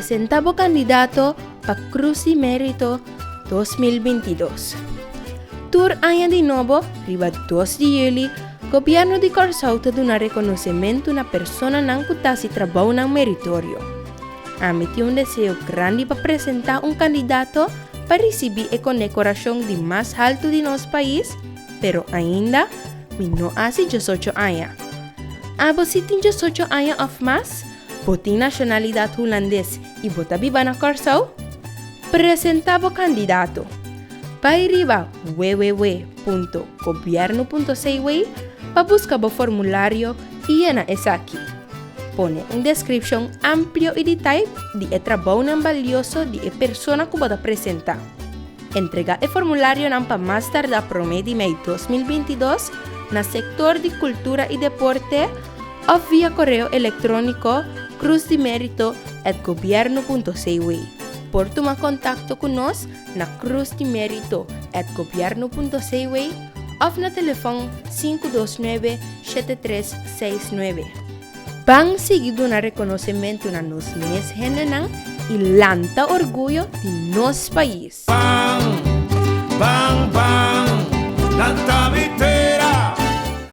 Presentá bo kandidato pa Krus di Mérito 2022. Tur aña di nobo, riba 2 di yüli, Gobièrnu di Kòrsou ta duna rekonosementu na personanan ku ta hasi trabounan meritorio. Ami tin un deseo grandi pa presentá un kandidato pa risibí e kondekorashon di mas haltu di nos pais, pero ainda mi no a hasi 18 aña. Abo si tin 18 aña òf mas? Bo tin nashonalidat hulandes i bo ta biba na Kòrsou? Presentá bo kandidato! Bai riba www.gobièrnu.cw pa buska bo formulario i yena esaki. Pone un deskripshon amplio i detail di e trabounan balioso di e persona ku bo ta presentá. Entregá e formularionan pa mas tardá promé di mei 2022 na Sektor di Kultura i Deporte òf via koreo elektróniko cruzdimerito@gobiernu.cw. Por tuma kontakto ku nos na cruzdimerito@gobiernu.cw òf na telefòn 529 7369. Ban sigui duna rekonosementu na nos mes hendenan i lanta orguyo di nos pais. Ban, ban, ban, lanta mi.